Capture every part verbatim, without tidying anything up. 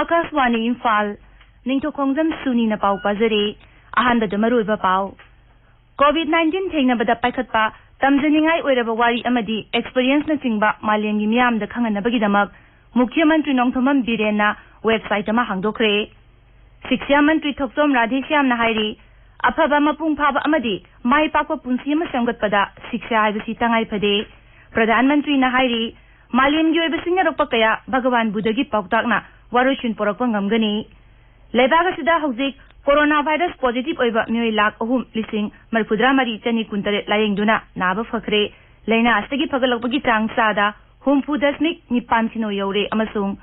ꯑꯥꯀꯥꯁꯕꯥꯅꯤ ꯏꯝꯐꯥꯜ, ꯅꯤꯡꯊꯧꯈꯣꯡꯖꯝ ꯁꯨꯅꯤꯅ ꯄꯥꯎ ꯄꯥꯖꯔꯤ꯫ ꯑꯍꯥꯟꯕꯗ ꯃꯔꯨꯑꯣꯏꯕ ꯄꯥꯎ꯫ ꯀꯣꯚꯤꯗ ꯅꯥꯏꯟꯇꯤꯟ ꯊꯦꯡꯅꯕꯗ ꯄꯥꯏꯈꯠꯄ ꯇꯝꯖꯅꯤꯡꯉꯥꯏ ꯑꯣꯏꯔꯕ ꯋꯥꯔꯤ ꯑꯃꯗꯤ ꯑꯦꯛꯁꯄꯤꯔꯤꯌꯦꯟꯁꯅꯆꯤꯡꯕ ꯃꯥꯂꯦꯝꯒꯤ ꯃꯤꯌꯥꯝꯗ ꯈꯪꯍꯟꯅꯕꯒꯤꯗꯃꯛ ꯃꯨꯈ꯭ꯌ ꯃꯟꯇ꯭ꯔꯤ ꯅꯣꯡꯊꯣꯝꯕꯝ ꯕꯤꯔꯦꯟꯅ ꯋꯦꯕꯁꯥꯏꯠ ꯑꯃ ꯍꯥꯡꯗꯣꯛꯈ꯭ꯔꯦ꯫ ꯁꯤꯛꯁꯥ ꯃꯟꯇ꯭ꯔꯤ ꯊꯣꯛꯆꯣꯝ ꯔꯥꯙꯦꯁ꯭ꯌꯥꯝꯅ ꯍꯥꯏꯔꯤ, ꯑꯐꯕ, ꯃꯄꯨꯡ ꯐꯥꯕ ꯑꯃꯗꯤ ꯃꯥꯏ ꯄꯥꯛꯄ ꯄꯨꯟꯁꯤ ꯑꯃ ꯁꯦꯝꯒꯠꯄꯗ ꯁꯤꯛꯁꯥ ꯍꯥꯏꯕꯁꯤ ꯇꯉꯥꯏ ꯐꯗꯦ꯫ ꯄ꯭ꯔꯙꯥꯟ ꯃꯟꯇ꯭ꯔꯤꯅ ꯍꯥꯏꯔꯤ, ꯃꯥꯂꯦꯝꯒꯤ ꯑꯣꯏꯕ ꯁꯤꯡꯅꯔꯛꯄ ꯀꯌꯥ ꯚꯒꯋꯥꯟ ꯕꯨꯙꯒꯤ ꯄꯥꯎꯇꯥꯛꯅ ꯋꯥꯔꯣꯏꯁꯤꯟ ꯄꯨꯔꯛꯄ ꯉꯝꯒꯅꯤ꯫ ꯂꯩꯕꯥꯛ ꯑꯁꯤꯗ ꯍꯧꯖꯤꯛ ꯀꯣꯔꯣꯅꯥ ꯚꯥꯏꯔꯁ ꯄꯣꯖꯤꯇꯤꯚ ꯑꯣꯏꯕ ꯃꯤꯑꯣꯏ ꯂꯥꯈ ꯑꯍꯨꯝ ꯂꯤꯁꯤꯡ ꯃꯔꯤꯐꯨꯇꯔꯥ ꯃꯔꯤ ꯆꯅꯤ ꯀꯨꯟꯇꯔꯦꯠ ꯂꯥꯌꯦꯡꯗꯨꯅ ꯅꯥꯕ ꯐꯈ꯭ꯔꯦ꯫ ꯂꯥꯏꯅꯥ ꯑꯁꯤꯗꯒꯤ ꯐꯒꯠꯂꯛꯄꯒꯤ ꯆꯥꯡ ꯆꯥꯗ ꯍꯨꯝꯐꯨ ꯗꯁꯃꯤꯛ ꯅꯤꯄꯥꯟ ꯁꯤꯅꯣ ꯌꯧꯔꯦ ꯑꯃꯁꯨꯡ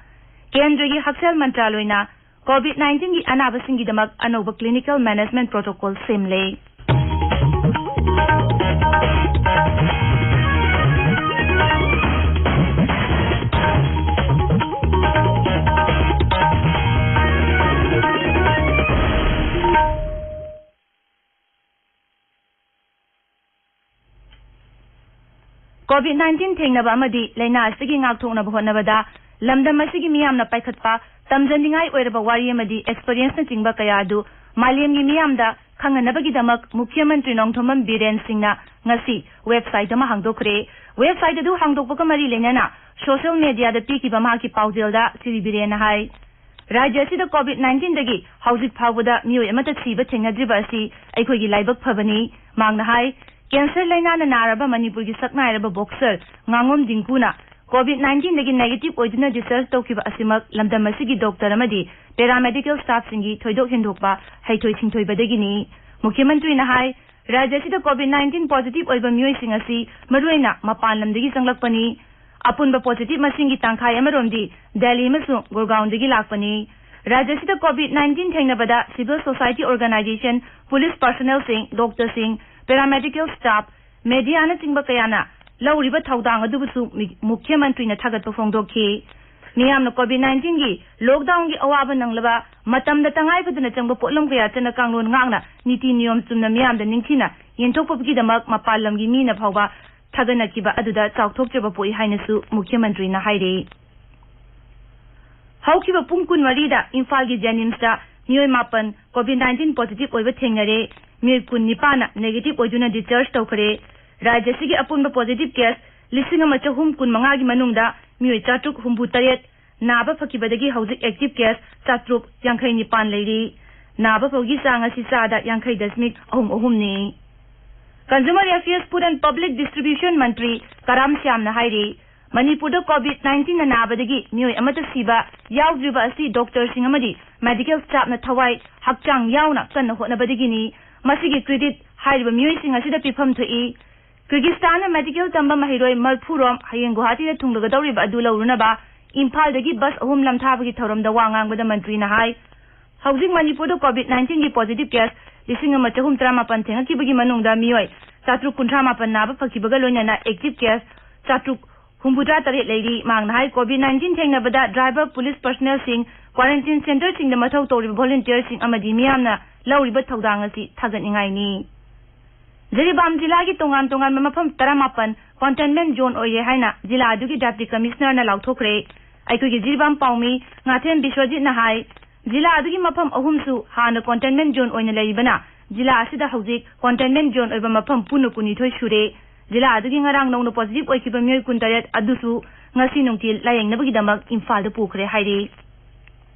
ꯀꯦꯟꯗ꯭ꯔꯒꯤ ꯍꯛꯁꯦꯜ ꯃꯟꯇ꯭ꯔꯥꯂꯣꯏꯅ ꯀꯣꯚꯤꯗ ꯅꯥꯏꯟꯇꯤꯟꯒꯤ ꯑꯅꯥꯕꯁꯤꯡꯒꯤꯗꯃꯛ ꯑꯅꯧꯕ ꯀ꯭ꯂꯤꯅꯤꯀꯦꯜ ꯃꯦꯅꯦꯖꯃꯦꯟꯠ ꯄ꯭ꯔꯣꯇꯣꯀꯣꯜ ꯁꯦꯝꯂꯦ꯫ ꯀꯣꯚꯤꯗ ꯅꯥꯏꯟꯇꯤꯟ ꯊꯦꯡꯅꯕ ꯑꯃꯗꯤ ꯂꯥꯏꯅꯥ ꯑꯁꯤꯒꯤ ꯉꯥꯛꯊꯣꯛꯅꯕ ꯍꯣꯠꯅꯕꯗ ꯂꯝꯗꯝ ꯑꯁꯤꯒꯤ ꯃꯤꯌꯥꯝꯅ ꯄꯥꯏꯈꯠꯄ ꯇꯝꯖꯅꯤꯡꯉꯥꯏ ꯑꯣꯏꯔꯕ ꯋꯥꯔꯤ ꯑꯃꯗꯤ ꯑꯦꯛꯁꯄꯤꯔꯤꯌꯦꯟꯁꯅꯆꯤꯡꯕ ꯀꯌꯥ ꯑꯗꯨ ꯃꯥꯂꯦꯝꯒꯤ ꯃꯤꯌꯥꯝꯗ ꯈꯪꯍꯟꯅꯕꯒꯤꯗꯃꯛ ꯃꯨꯈ꯭ꯌ ꯃꯟꯇ꯭ꯔꯤ ꯅꯣꯡꯊꯣꯝꯕꯝ ꯕꯤꯔꯦꯟ ꯁꯤꯡꯅ ꯉꯁꯤ ꯋꯦꯕꯁꯥꯏꯠ ꯑꯃ ꯍꯥꯡꯗꯣꯛꯈ꯭ꯔꯦ꯫ ꯋꯦꯕꯁꯥꯏꯠ ꯑꯗꯨ ꯍꯥꯡꯗꯣꯛꯄꯒ ꯃꯔꯤ ꯂꯩꯅꯅ ꯁꯣꯁꯤꯌꯦꯜ ꯃꯦꯗꯤꯌꯥꯗ ꯄꯤꯈꯤꯕ ꯃꯍꯥꯛꯀꯤ ꯄꯥꯎꯖꯦꯜꯗ ꯁ꯭ꯔꯤ ꯕꯤꯔꯦꯟꯅ ꯍꯥꯏ, ꯔꯥꯖ꯭ꯌ ꯑꯁꯤꯗ ꯀꯣꯚꯤꯗ ꯅꯥꯏꯟꯇꯤꯟꯗꯒꯤ ꯍꯧꯖꯤꯛ ꯐꯥꯎꯕꯗ ꯃꯤꯑꯣꯏ ꯑꯃꯠꯇ ꯁꯤꯕ ꯊꯦꯡꯅꯗ꯭ꯔꯤꯕ ꯑꯁꯤ ꯑꯩꯈꯣꯏꯒꯤ ꯂꯥꯏꯕꯛ ꯐꯕꯅꯤ꯫ ꯃꯍꯥꯛꯅ ꯍꯥꯏ, ꯀꯦꯟꯁꯔ ꯂꯥꯏꯅꯥꯅ ꯅꯥꯔꯕ ꯃꯅꯤꯄꯨꯔꯒꯤ ꯁꯛꯅꯥꯏꯔꯕ ꯕꯣꯛꯁꯔ ꯉꯥꯉꯣꯝ ꯗꯤꯡꯀꯨꯅ ꯀꯣꯚꯤꯗ ꯅꯥꯏꯟꯇꯤꯟꯗꯒꯤ ꯅꯦꯒꯦꯇꯤꯚ ꯑꯣꯏꯗꯨꯅ ꯗꯤꯁꯆꯥꯔꯖ ꯇꯧꯈꯤꯕ ꯑꯁꯤꯃꯛ ꯂꯝꯗꯝ ꯑꯁꯤꯒꯤ ꯗꯣꯛꯇꯔ ꯑꯃꯗꯤ ꯄꯦꯔꯥꯃꯦꯗꯤꯀꯦꯜ ꯁ꯭ꯇꯥꯐꯁꯤꯡꯒꯤ ꯊꯣꯏꯗꯣꯛ ꯍꯦꯟꯗꯣꯛꯄ ꯍꯩꯊꯣꯏ ꯁꯤꯡꯊꯣꯏꯕꯗꯒꯤꯅꯤ꯫ ꯃꯨꯈ꯭ꯌ ꯃꯟꯇ꯭ꯔꯤꯅ ꯍꯥꯏ, ꯔꯥꯖ꯭ꯌ ꯑꯁꯤꯗ ꯀꯣꯚꯤꯗ ꯅꯥꯏꯟꯇꯤꯟ ꯄꯣꯖꯤꯇꯤꯚ ꯑꯣꯏꯕ ꯃꯤꯑꯣꯏꯁꯤꯡ ꯑꯁꯤ ꯃꯔꯨꯑꯣꯏꯅ ꯃꯄꯥꯟ ꯂꯝꯗꯒꯤ ꯆꯪꯂꯛꯄꯅꯤ꯫ ꯑꯄꯨꯟꯕ ꯄꯣꯖꯤꯇꯤꯚ ꯃꯁꯤꯡꯒꯤ ꯇꯪꯈꯥꯏ ꯑꯃꯔꯣꯝꯗꯤ ꯗꯦꯜꯂꯤ ꯑꯃꯁꯨꯡ ꯒꯨꯔꯒꯥꯎꯟꯗꯒꯤ ꯂꯥꯛꯄꯅꯤ꯫ ꯔꯥꯖ꯭ꯌ ꯑꯁꯤꯗ ꯀꯣꯚꯤꯗ ꯅꯥꯏꯟꯇꯤꯟ ꯊꯦꯡꯅꯕꯗ ꯁꯤꯚꯤꯜ ꯁꯣꯁꯥꯏꯇꯤ ꯑꯣꯔꯒꯅꯥꯏꯖꯦꯁꯟ, ꯄꯨꯂꯤꯁ ꯄꯥꯔꯁꯣꯅꯦꯜꯁꯤꯡ, ꯗꯣꯛꯇꯔꯁꯤꯡ, ꯄꯦꯔꯥꯃꯦꯗꯤꯀꯦꯜ ꯁ꯭ꯇꯥꯐ, ꯃꯦꯗꯤꯌꯥꯅꯆꯤꯡꯕ ꯀꯌꯥꯅ ꯂꯧꯔꯤꯕ ꯊꯧꯗꯥꯡ ꯑꯗꯨꯕꯨꯁꯨ ꯃꯤ-, ꯃꯨꯈ꯭ꯌ ꯃꯟꯇ꯭ꯔꯤꯅ ꯊꯥꯒꯠꯄ ꯐꯣꯡꯗꯣꯛꯈꯤ꯫ ꯃꯤꯌꯥꯝꯅ ꯀꯣꯚꯤꯗ ꯅꯥꯏꯟꯇꯤꯟꯒꯤ ꯂꯣꯛꯗꯥꯎꯟꯒꯤ ꯑꯋꯥꯕ ꯅꯪꯂꯕ ꯃꯇꯝꯗ ꯇꯉꯥꯏ ꯐꯗꯅ ꯆꯪꯕ ꯄꯣꯠꯂꯝ ꯀꯌꯥ ꯆꯠꯅ ꯀꯥꯡꯂꯣꯟ ꯉꯥꯛꯅ ꯅꯤꯇꯤ ꯅꯤꯌꯣꯝ ꯆꯨꯝꯅ ꯃꯤꯌꯥꯝꯗ ꯅꯤꯡꯊꯤꯅ ꯌꯦꯟꯊꯣꯛꯄꯒꯤꯗꯃꯛ ꯃꯄꯥꯟ ꯂꯝꯒꯤ ꯃꯤꯅ ꯐꯥꯎꯕ ꯊꯥꯒꯠꯅꯈꯤꯕ ꯑꯗꯨꯗ ꯆꯥꯎꯊꯣꯛꯆꯕ ꯄꯣꯛꯏ ꯍꯥꯏꯅꯁꯨ ꯃꯨꯈ꯭ꯌ ꯃꯟꯇ꯭ꯔꯤꯅ ꯍꯥꯏꯔꯤ꯫ ꯍꯧꯈꯤꯕ ꯄꯨꯡ ꯀꯨꯟꯃꯔꯤꯗ ꯏꯝꯐꯥꯜꯒꯤ ꯖꯦꯅꯤꯝꯁꯇ ꯃꯤꯑꯣꯏ ꯃꯥꯄꯟ COVID nineteen positive ꯑꯣꯏꯕ ꯊꯦꯡꯅꯔꯦ꯫ ꯃꯤꯑꯣꯏ ꯀꯨꯟꯅꯤꯄꯥꯟꯅ negative ꯑꯣꯏꯗꯨꯅ discharge ꯇꯧꯈ꯭ꯔꯦ꯫ ꯔꯥꯖ꯭ꯌ ꯑꯁꯤꯒꯤ ꯑꯄꯨꯟꯕ positive case ꯂꯤꯁꯤꯡ ꯑꯃ ꯆꯍꯨꯝ ꯀꯨꯟꯃꯉꯥꯒꯤ ꯃꯅꯨꯡꯗ ꯃꯤꯑꯣꯏ ꯆꯥꯇ꯭ꯔꯨꯛ ꯍꯨꯝꯐꯨ ꯇꯔꯦꯠ ꯅꯥꯕ ꯐꯈꯤꯕꯗꯒꯤ ꯍꯧꯖꯤꯛ active case ꯆꯥꯇ꯭ꯔꯨꯛ ꯌꯥꯡꯈꯩ ꯅꯤꯄꯥꯟ ꯂꯩꯔꯤ꯫ ꯅꯥꯕ ꯐꯕꯒꯤ ꯆꯥꯡ ꯑꯁꯤ ꯆꯥꯗ ꯌꯥꯡꯈꯩ ꯗꯁꯃꯤꯛ ꯑꯍꯨꯝ ꯑꯍꯨꯝꯅꯤ꯫ Consumer Affairs, Food and Public Distribution ꯃꯟꯇ꯭ꯔꯤ ꯀꯔꯥꯝ ꯁ꯭ꯌꯥꯝꯅ ꯍꯥꯏꯔꯤ, ꯃꯅꯤꯄꯨꯔꯗ COVID nineteen ꯅ ꯅꯥꯕꯗꯒꯤ ꯃꯤꯑꯣꯏ ꯑꯃꯠꯇ ꯁꯤꯕ ꯌꯥꯎꯗ꯭ꯔꯤꯕ ꯑꯁꯤ ꯗꯣꯛꯇꯔꯁꯤꯡ ꯑꯃꯗꯤ medical staff ꯅ ꯊꯋꯥꯏ ꯍꯛꯆꯥꯡ ꯌꯥꯎꯅ ꯀꯟꯅ ꯍꯣꯠꯅꯕꯗꯒꯤꯅꯤ꯫ ꯃꯁꯤꯒꯤ credit ꯍꯥꯏꯔꯤꯕ ꯃꯤꯑꯣꯏꯁꯤꯡ ꯑꯁꯤꯗ ꯄꯤꯐꯝ ꯊꯣꯛꯏ꯫ ꯀꯤꯔꯒꯤꯁꯇꯥꯟꯗ medical ꯇꯝꯕ ꯃꯍꯩꯔꯣꯏ ꯃꯔꯐꯨ ꯔꯣꯝ ꯍꯌꯦꯡ ꯒꯨꯋꯥꯍꯥꯇꯤꯗ ꯊꯨꯡꯂꯒꯗꯧꯔꯤꯕ ꯑꯗꯨ ꯂꯧꯔꯨꯅꯕ ꯏꯝꯐꯥꯜꯗꯒꯤ bus ꯑꯍꯨꯝ ꯂꯝꯊꯥꯕꯒꯤ ꯊꯧꯔꯝꯗ ꯋꯥ ꯉꯥꯡꯕꯗ ꯃꯟꯇ꯭ꯔꯤꯅ ꯍꯥꯏ, ꯍꯧꯖꯤꯛ ꯃꯅꯤꯄꯨꯔꯗ COVID nineteen ꯒꯤ positive case ꯂꯤꯁꯤꯡ ꯑꯃ ꯆꯍꯨꯝ ꯇꯔꯥꯃꯥꯄꯟ ꯊꯦꯡꯅꯈꯤꯕꯒꯤ ꯃꯅꯨꯡꯗ ꯃꯤꯑꯣꯏ ꯆꯥꯇ꯭ꯔꯨꯛ ꯀꯨꯟꯊ꯭ꯔꯥ ꯃꯥꯄꯟ ꯅꯥꯕ ꯐꯈꯤꯕꯒ ꯂꯣꯏꯅꯅ active case ꯆꯥꯇ꯭ꯔꯨꯛ ꯍꯨꯝꯐꯨꯇꯔꯥ ꯇꯔꯦꯠ ꯂꯩꯔꯤ꯫ ꯃꯍꯥꯛꯅ ꯍꯥꯏ, COVID nineteen ꯊꯦꯡꯅꯕꯗ driver, police personnel ꯁꯤꯡ, quarantine centre ꯁꯤꯡꯗ ꯃꯊꯧ ꯇꯧꯔꯤꯕ volunteer ꯁꯤꯡ ꯑꯃꯗꯤ ꯃꯤꯌꯥꯝꯅ ꯂꯧꯔꯤꯕ ꯊꯧꯗꯥꯡ ꯑꯁꯤ ꯊꯥꯒꯠꯅꯤꯡꯉꯥꯏꯅꯤ꯫ ꯖꯤꯔꯤꯕꯥꯝ ꯖꯤꯂꯥꯒꯤ ꯇꯣꯉꯥꯟ ꯇꯣꯉꯥꯟꯕ ꯃꯐꯝ ꯇꯔꯥꯃꯥꯄꯟ containment zone ꯑꯣꯏꯔꯦ ꯍꯥꯏꯅ ꯖꯤꯂꯥ ꯑꯗꯨꯒꯤ Deputy Commissioner ꯅ ꯂꯥꯎꯊꯣꯛꯈ꯭ꯔꯦ꯫ ꯑꯩꯈꯣꯏꯒꯤ ꯖꯤꯔꯤꯕꯥꯝ ꯄꯥꯎꯃꯤ ꯉꯥꯊꯦꯝ ꯕꯤꯁ꯭ꯋꯖꯤꯠꯅ ꯍꯥꯏ, ꯖꯤꯂꯥ ꯑꯗꯨꯒꯤ ꯃꯐꯝ ꯑꯍꯨꯝꯁꯨ ꯍꯥꯟꯅ containment zone ꯑꯣꯏꯅ ꯂꯩꯔꯤꯕꯅ ꯖꯤꯂꯥ ꯑꯁꯤꯗ ꯍꯧꯖꯤꯛ containment zone ꯑꯣꯏꯕ ꯃꯐꯝ ꯄꯨꯟꯅ ꯀꯨꯟꯅꯤꯊꯣꯏ ꯁꯨꯔꯦ꯫ ꯖꯤꯂꯥ ꯑꯗꯨꯒꯤ ꯉꯔꯥꯡ ꯅꯧꯅ positive ꯑꯣꯏꯈꯤꯕ ꯃꯤꯑꯣꯏ ꯀꯨꯟꯇꯔꯦꯠ ꯑꯗꯨꯁꯨ ꯉꯁꯤ ꯅꯨꯡꯊꯤꯜ ꯂꯥꯌꯦꯡꯅꯕꯒꯤꯗꯃꯛ ꯏꯝꯐꯥꯜꯗ ꯄꯨꯈ꯭ꯔꯦ ꯍꯥꯏꯔꯤ꯫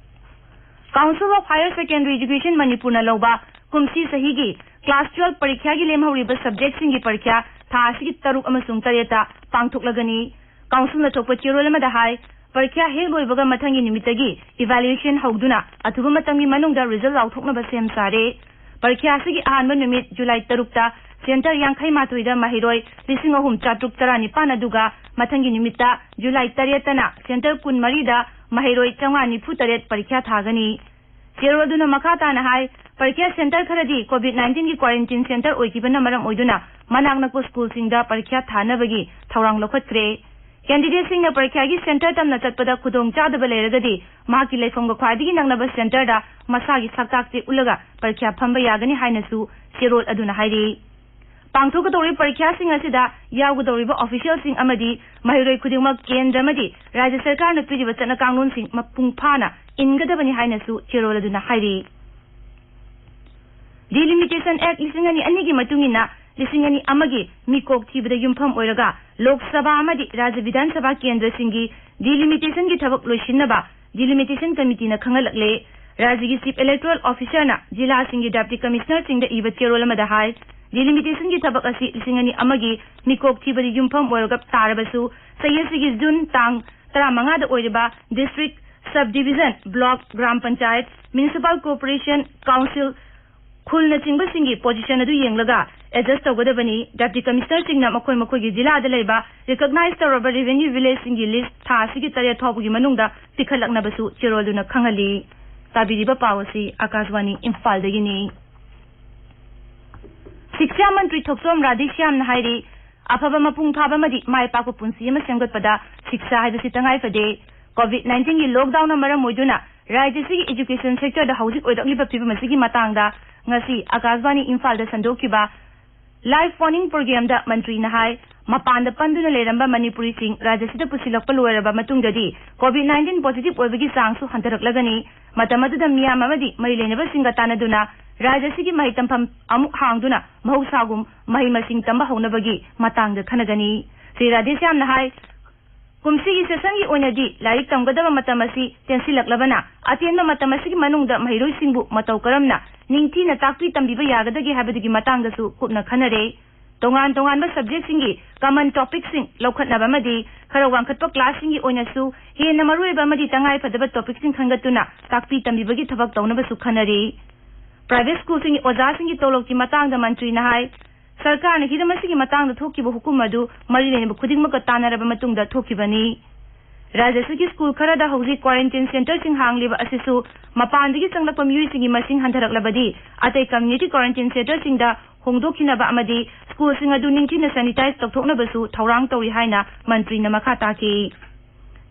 Council of Higher Secondary Education ꯃꯅꯤꯄꯨꯔꯅ ꯂꯧꯕ ꯀꯨꯝꯁꯤ ꯆꯍꯤꯒꯤ class twelve ꯄꯔꯤꯈ꯭ꯌꯥꯒꯤ ꯂꯦꯝꯍꯧꯔꯤꯕ subject ꯁꯤꯡꯒꯤ ꯄꯔꯤꯈ꯭ꯌꯥ ꯊꯥ ꯑꯁꯤꯒꯤ ꯇꯔꯨꯛ ꯑꯃꯁꯨꯡ ꯇꯔꯦꯠꯇ ꯄꯥꯡꯊꯣꯛꯂꯒꯅꯤ꯫ Council ꯅ ꯊꯣꯛꯄ ꯆꯦꯔꯣꯜ ꯑꯃꯗ ꯍꯥꯏ, ꯄꯔꯤꯈ꯭ꯌꯥ ꯍꯦꯛ ꯂꯣꯏꯕꯒ ꯃꯊꯪꯒꯤ ꯅꯨꯃꯤꯠꯇꯒꯤ evaluation ꯍꯧꯗꯨꯅ ꯑꯊꯨꯕ ꯃꯇꯝꯒꯤ ꯃꯅꯨꯡꯗ result ꯂꯥꯎꯊꯣꯛꯅꯕ ꯁꯦꯝ ꯁꯥꯔꯦ꯫ ꯄꯔꯤꯈ꯭ꯌꯥ ꯑꯁꯤꯒꯤ ꯑꯍꯥꯟꯕ ꯅꯨꯃꯤꯠ ꯖꯨꯂꯥꯏ ꯇꯔꯨꯛꯇ centre ꯌꯥꯡꯈꯩ ꯃꯥꯊꯣꯏꯗ ꯃꯍꯩꯔꯣꯏ ꯂꯤꯁꯤꯡ ꯑꯍꯨꯝ ꯆꯥꯇ꯭ꯔꯨꯛ ꯇꯔꯥꯅꯤꯄꯥꯟ ꯑꯗꯨꯒ ꯃꯊꯪꯒꯤ ꯅꯨꯃꯤꯠꯇ ꯖꯨꯂꯥꯏ ꯇꯔꯦꯠꯇꯅ centre ꯀꯨꯟꯃꯔꯤꯗ ꯃꯍꯩꯔꯣꯏ ꯆꯥꯝꯃꯉꯥ ꯅꯤꯐꯨ ꯇꯔꯦꯠ ꯄꯔꯤꯈ꯭ꯌꯥ ꯊꯥꯒꯅꯤ꯫ ꯆꯦꯔꯣꯜ ꯑꯗꯨꯅ ꯃꯈꯥ ꯇꯥꯅ ꯍꯥꯏ, ꯄꯔꯤꯈ꯭ꯌꯥ centre ꯈꯔꯗꯤ COVID nineteen ꯒꯤ quarantine centre ꯑꯣꯏꯈꯤꯕꯅ ꯃꯔꯝ ꯑꯣꯏꯗꯨꯅ ꯃꯅꯥꯛ ꯅꯛꯄ school ꯁꯤꯡꯗ ꯄꯔꯤꯈ꯭ꯌꯥ ꯊꯥꯅꯕꯒꯤ ꯊꯧꯔꯥꯡ ꯂꯧꯈꯠꯈ꯭ꯔꯦ꯫ Candidate ꯁꯤꯡꯅ ꯄꯔꯤꯈ꯭ꯌꯥꯒꯤ centre ꯇꯝꯅ ꯆꯠꯄꯗ ꯈꯨꯗꯣꯡ ꯆꯥꯗꯕ ꯂꯩꯔꯒꯗꯤ ꯃꯍꯥꯛꯀꯤ ꯂꯩꯐꯝꯒ ꯈ꯭ꯋꯥꯏꯗꯒꯤ ꯅꯛꯅꯕ centre ꯗ ꯃꯁꯥꯒꯤ ꯁꯛꯇꯥꯛ ꯆꯦ ꯎꯠꯂꯒ ꯄꯔꯤꯈ꯭ꯌꯥ ꯐꯝꯕ ꯌꯥꯒꯅꯤ ꯍꯥꯏꯅꯁꯨ ꯆꯦꯔꯣꯜ ꯑꯗꯨꯅ ꯍꯥꯏꯔꯤ꯫ ꯄꯥꯡꯊꯣꯛꯀꯗꯧꯔꯤꯕ ꯄꯔꯤꯈ꯭ꯌꯥꯁꯤꯡ ꯑꯁꯤꯗ ꯌꯥꯎꯒꯗꯧꯔꯤꯕ ꯑꯣꯐꯤꯁꯤꯌꯦꯜꯁꯤꯡ ꯑꯃꯗꯤ ꯃꯍꯩꯔꯣꯏ ꯈꯨꯗꯤꯡꯃꯛ ꯀꯦꯟꯗ꯭ꯔ ꯑꯃꯗꯤ ꯔꯥꯖ꯭ꯌ ꯁꯔꯀꯥꯔꯅ ꯄꯤꯔꯤꯕ ꯆꯠꯅ ꯀꯥꯡꯂꯣꯟꯁꯤꯡ ꯃꯄꯨꯡ ꯐꯥꯅ ꯏꯟꯒꯗꯕꯅꯤ ꯍꯥꯏꯅꯁꯨ ꯆꯦꯔꯣꯜ ꯑꯗꯨꯅ ꯍꯥꯏꯔꯤ꯫ Delimitation Act ꯂꯤꯁꯤꯡ ꯑꯅꯤ ꯑꯅꯤꯒꯤ ꯃꯇꯨꯡ ꯏꯟꯅ ꯂꯤꯁꯤꯡ ꯑꯅꯤ ꯑꯃꯒꯤ ꯃꯤꯀꯣꯛ ꯊꯤꯕꯗ ꯌꯨꯝꯐꯝ ꯑꯣꯏꯔꯒ ꯂꯣꯛ ꯁꯚꯥ ꯑꯃꯗꯤ ꯔꯥꯖ꯭ꯌ ꯕꯤꯙꯥꯟ ꯁꯚꯥ ꯀꯦꯟꯗ꯭ꯔꯁꯤꯡꯒꯤ ꯗꯤꯂꯤꯃꯤꯇꯦꯁꯟꯒꯤ ꯊꯕꯛ ꯂꯣꯏꯁꯤꯟꯅꯕ ꯗꯤꯂꯤꯃꯤꯇꯦꯁꯟ ꯀꯃꯤꯇꯤꯅ ꯈꯪꯍꯜꯂꯛꯂꯦ꯫ ꯔꯥꯖ꯭ꯌꯒꯤ ꯆꯤꯐ ꯏꯂꯦꯛꯇꯣꯔꯦꯜ ꯑꯣꯐꯤꯁꯥꯔꯅ ꯖꯤꯂꯥꯁꯤꯡꯒꯤ ꯗꯦꯄ꯭ꯌꯨꯇꯤ ꯀꯃꯤꯁꯅꯔꯁꯤꯡꯗ ꯏꯕ ꯆꯦꯔꯣꯜ ꯑꯃꯗ ꯍꯥꯏ, ꯗꯤꯂꯤꯃꯤꯇꯦꯁꯟꯒꯤ ꯊꯕꯛ ꯑꯁꯤ ꯂꯤꯁꯤꯡ ꯑꯅꯤ ꯑꯃꯒꯤ ꯃꯤꯀꯣꯛ ꯊꯤꯕꯗ ꯌꯨꯝꯐꯝ ꯑꯣꯏꯔꯒ ꯇꯥꯔꯕꯁꯨ, ꯆꯍꯤ ꯑꯁꯤꯒꯤ ꯖꯨꯟ ꯇꯥꯡ ꯇꯔꯥꯃꯉꯥꯗ ꯑꯣꯏꯔꯤꯕ district, sub division, block, gram panchayat, municipal corporation, council, ꯈꯨꯜꯅꯆꯤꯡꯕꯁꯤꯡꯒꯤ ꯄꯣꯖꯤꯁꯟ ꯑꯗꯨ ꯌꯦꯡꯂꯒ ꯑꯦꯗꯖꯁ ꯇꯧꯒꯗꯕꯅꯤ꯫ ꯗꯦꯄ꯭ꯌꯨꯇꯤ ꯀꯃꯤꯁꯅꯔꯁꯤꯡꯅ ꯃꯈꯣꯏ ꯃꯈꯣꯏꯒꯤ ꯖꯤꯂꯥꯗ ꯂꯩꯕ ꯔꯤꯀꯣꯒꯅꯥꯏꯖ ꯇꯧꯔꯕ ꯔꯦꯚꯦꯅ꯭ꯌꯨ ꯚꯤꯂꯦꯖꯁꯤꯡꯒꯤ ꯂꯤꯁ ꯊꯥ ꯑꯁꯤꯒꯤ ꯇꯔꯦꯠ ꯐꯥꯎꯕꯒꯤ ꯃꯅꯨꯡꯗ ꯄꯤꯈꯠꯂꯛꯅꯕꯁꯨ ꯆꯦꯔꯣꯜꯗꯨꯅ ꯈꯪꯍꯜꯂꯤ꯫ ꯇꯥꯕꯤꯔꯤꯕ ꯄꯥꯎ ꯑꯁꯤ ꯑꯀꯥꯁꯕꯥꯅꯤ ꯏꯝꯐꯥꯜꯗꯒꯤꯅꯤ꯫ ꯁꯤꯛꯁꯥ ꯃꯟꯇ꯭ꯔꯤ ꯊꯣꯛꯆꯣꯝ ꯔꯥꯙꯦꯁ꯭ꯌꯥꯝꯅ ꯍꯥꯏꯔꯤ, ꯑꯐꯕ, ꯃꯄꯨꯡ ꯐꯥꯕ ꯑꯃꯗꯤ ꯃꯥꯏ ꯄꯥꯛꯄ ꯄꯨꯟꯁꯤ ꯑꯃ ꯁꯦꯝꯒꯠꯄꯗ ꯁꯤꯛꯁꯥ ꯍꯥꯏꯕꯁꯤ ꯇꯉꯥꯏ ꯐꯗꯦ꯫ ꯀꯣꯚꯤꯗ ꯅꯥꯏꯟꯇꯤꯟꯒꯤ ꯂꯣꯛꯗꯥꯎꯟꯅ ꯃꯔꯝ ꯑꯣꯏꯗꯨꯅ ꯔꯥꯖ꯭ꯌꯁꯤꯒꯤ ꯏꯖꯨꯀꯦꯁꯟ ꯁꯦꯛꯇꯔꯗ ꯍꯧꯖꯤꯛ ꯑꯣꯏꯔꯛꯂꯤꯕ ꯐꯤꯕꯝ ꯑꯁꯤꯒꯤ ꯃꯇꯥꯡꯗ ꯉꯁꯤ ꯑꯀꯥꯁꯕꯥꯅꯤ ꯏꯝꯐꯥꯜꯗ ꯁꯟꯗꯣꯛꯈꯤꯕ ꯂꯥꯏꯚ ꯐꯣꯟ ꯏꯟ ꯄ꯭ꯔꯣꯒ꯭ꯔꯥꯝꯗ ꯃꯟꯇ꯭ꯔꯤꯅ ꯍꯥꯏ, ꯃꯄꯥꯟꯗ ꯄꯟꯗꯨꯅ ꯂꯩꯔꯝꯕ ꯃꯅꯤꯄꯨꯔꯤꯁꯤꯡ ꯔꯥꯖ꯭ꯌꯁꯤꯗ ꯄꯨꯁꯤꯜꯂꯛꯄ ꯂꯣꯏꯔꯕ ꯃꯇꯨꯡꯗꯗꯤ ꯀꯣꯚꯤꯗ ꯅꯥꯏꯟꯇꯤꯟ ꯄꯣꯖꯤꯇꯤꯚ ꯑꯣꯏꯕꯒꯤ ꯆꯥꯡꯁꯨ ꯍꯟꯊꯔꯛꯂꯒꯅꯤ꯫ ꯃꯇꯝ ꯑꯗꯨꯗ ꯃꯤꯌꯥꯝ ꯑꯃꯗꯤ ꯃꯔꯤ ꯂꯩꯅꯕꯁꯤꯡꯒ ꯇꯥꯟꯅꯗꯨꯅ ꯔꯥꯖ꯭ꯌꯁꯤꯒꯤ ꯃꯍꯩ ꯇꯝꯐꯝ ꯑꯃꯨꯛ ꯍꯥꯡꯗꯨꯅ ꯃꯍꯧꯁꯥꯒꯨꯝ ꯃꯍꯩ ꯃꯁꯤꯡ ꯇꯝꯕ ꯍꯧꯅꯕꯒꯤ ꯃꯇꯥꯡꯗ ꯈꯟꯅꯒꯅꯤ꯫ ꯁ꯭ꯔꯤ ꯔꯥꯙꯦꯁ꯭ꯌꯥꯝꯅ ꯍꯥꯏ, ꯀꯨꯝꯁꯤꯒꯤ ꯁꯦꯁꯟꯒꯤ ꯑꯣꯏꯅꯗꯤ ꯂꯥꯏꯔꯤꯛ ꯇꯝꯒꯗꯕ ꯃꯇꯝ ꯑꯁꯤ ꯇꯦꯟꯁꯤꯜꯂꯛꯂꯕꯅ, ꯑꯇꯦꯟꯕ ꯃꯇꯝ ꯑꯁꯤꯒꯤ ꯃꯅꯨꯡꯗ ꯃꯍꯩꯔꯣꯏꯁꯤꯡꯕꯨ ꯃꯇꯧ ꯀꯔꯝꯅ ꯅꯤꯡꯊꯤꯅ ꯇꯥꯛꯄꯤ ꯇꯝꯕꯤꯕ ꯌꯥꯒꯗꯒꯦ ꯍꯥꯏꯕꯗꯨꯒꯤ ꯃꯇꯥꯡꯗꯁꯨ ꯀꯨꯞꯅ ꯈꯟꯅꯔꯦ꯫ ꯇꯣꯉꯥꯟ ꯇꯣꯉꯥꯟꯕ ꯁꯕꯖꯦꯛꯁꯤꯡꯒꯤ ꯀꯃꯟ ꯇꯣꯄꯤꯛꯁꯤꯡ ꯂꯧꯈꯠꯅꯕ ꯑꯃꯗꯤ ꯈꯔ ꯋꯥꯡꯈꯠꯄ ꯀ꯭ꯂꯥꯁꯁꯤꯡꯒꯤ ꯑꯣꯏꯅꯁꯨ ꯍꯦꯟꯅ ꯃꯔꯨꯑꯣꯏꯕ ꯑꯃꯗꯤ ꯇꯉꯥꯏ ꯐꯗꯕ ꯇꯣꯄꯤꯛꯁꯤꯡ ꯈꯟꯒꯠꯇꯨꯅ ꯇꯥꯛꯄꯤ ꯇꯝꯕꯤꯕꯒꯤ ꯊꯕꯛ ꯇꯧꯅꯕꯁꯨ ꯈꯟꯅꯔꯤ꯫ ꯄ꯭ꯔꯥꯏꯚꯦꯠ ꯁ꯭ꯀꯨꯜꯁꯤꯡꯒꯤ ꯑꯣꯖꯥꯁꯤꯡꯒꯤ ꯇꯣꯂꯣꯞꯀꯤ ꯃꯇꯥꯡꯗ ꯃꯟꯇ꯭ꯔꯤꯅ ꯍꯥꯏ, ꯁꯔꯀꯥꯔꯅ ꯍꯤꯔꯝ ꯑꯁꯤꯒꯤ ꯃꯇꯥꯡꯗ ꯊꯣꯛꯈꯤꯕ ꯍꯨꯀꯨꯝ ꯑꯗꯨ ꯃꯔꯤ ꯂꯩꯅꯕ ꯈꯨꯗꯤꯡꯃꯛꯀ ꯇꯥꯟꯅꯔꯕ ꯃꯇꯨꯡꯗ ꯊꯣꯛꯈꯤꯕꯅꯤ꯫ ꯔꯥꯖ꯭ꯌ ꯑꯁꯤꯒꯤ ꯁ꯭ꯀꯨꯜ ꯈꯔꯗ ꯍꯧꯖꯤꯛ ꯀ꯭ꯋꯥꯔꯦꯟꯇꯤꯟ ꯁꯦꯟꯇꯔꯁꯤꯡ ꯍꯥꯡꯂꯤꯕ ꯑꯁꯤꯁꯨ ꯃꯄꯥꯟꯗꯒꯤ ꯆꯪꯂꯛꯄ ꯃꯤꯑꯣꯏꯁꯤꯡꯒꯤ ꯃꯁꯤꯡ ꯍꯟꯊꯔꯛꯂꯕꯗꯤ ꯑꯇꯩ ꯀꯝꯃ꯭ꯌꯨꯅꯤꯇꯤ ꯀ꯭ꯋꯥꯔꯦꯟꯇꯤꯟ ꯁꯦꯟꯇꯔꯁꯤꯡꯗ ꯍꯣꯡꯗꯣꯛꯈꯤꯅꯕ ꯑꯃꯗꯤ ꯁ꯭ꯀꯨꯜꯁꯤꯡ ꯑꯗꯨ ꯅꯤꯡꯊꯤꯅ ꯁꯦꯅꯤꯇꯥꯏꯖ ꯇꯧꯊꯣꯛꯅꯕꯁꯨ ꯊꯧꯔꯥꯡ ꯇꯧꯔꯤ ꯍꯥꯏꯅ ꯃꯟꯇ꯭ꯔꯤꯅ ꯃꯈꯥ ꯇꯥꯈꯤ꯫